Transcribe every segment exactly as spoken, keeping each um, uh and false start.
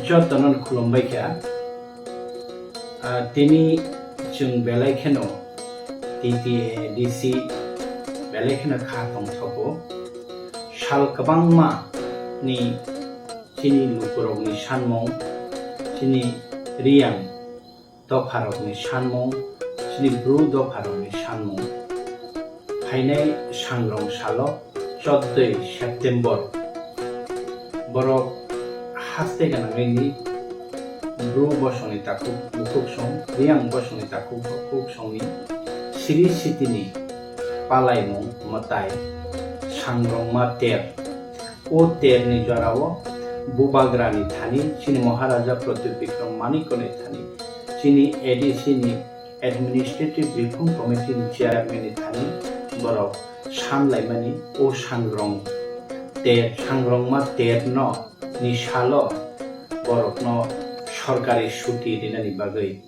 Jotono khulumbai kha. Ah, tini chwng belai kheno T T A D C belai kheno kha tongthogo. Sal kwbangma ni chini lukurokni sanmung, chini Riyang dopharokni sanmung, chini Bru dopharokni sanmung. Phainai sangrong salo, chouddoi September, borok haste gwnangwi ni Bru bosongni takhuk bukhuk song, Riyang bosongni takhuk bukhuk songni Sri Sitini palaimung mwtai sangrongma ter. O terni jorao Bubagrani thani, chini Maharaja Pradyut Bikram Manikni thani, chini A D C ni Administrative Reform Committee ni chairman ni thani borok sanlaimani o sangrong ter, sangrongma terno ni salo borokno sorkari suti rinani bagwi.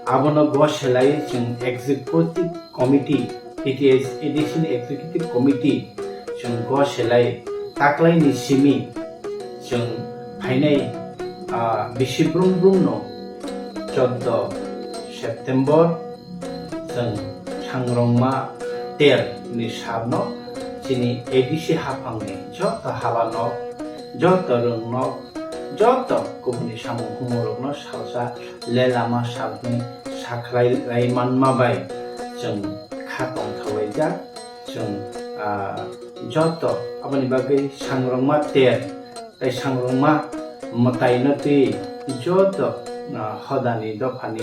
Abono goselai chwng Executive Committee, T T A D C ni Executive Committee chwng goselai taklaini simi chwng phainai, ah, bisi brum brumno chouddoi September chwng sangrongma ter ni salno chini A D C haphangni joto habanok, joto rwngnok, joto kubuni samung humorokno salsa le lama salni sakhlai lai manma bai chwng kha tongthokjak. Chwng, ah, joto aboni bagwi sangrongma ter tei sangrongma mwtaino twi joto, ah, hodani dophani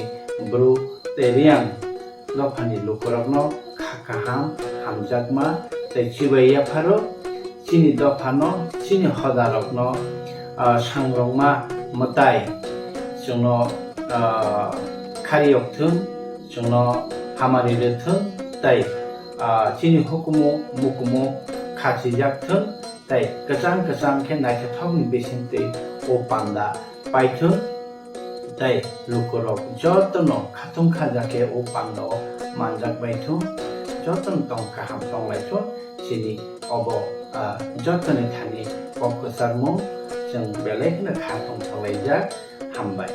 Bru tei Riyang dophani lukurokno kha kaham, hamjakma tei chibai yapharo chini dophano, chini hodarokno, ah, sangrongma mwtai chwngno, ah, khariyok thung, chwngno hamari rw thung tei, ah, chini hukumu mukumu khachijak thung tei kwchang kwchang khe naithothokni bisingtwi o panda paithung tei lukurok jotono khatung khaja khe o pandao manjak baithung, jotono tong kaham tonglaithung. Chini obo, ah, jotoni thani kok kwcharmung, chwng belai kheno kha tongthokjak. Hambai.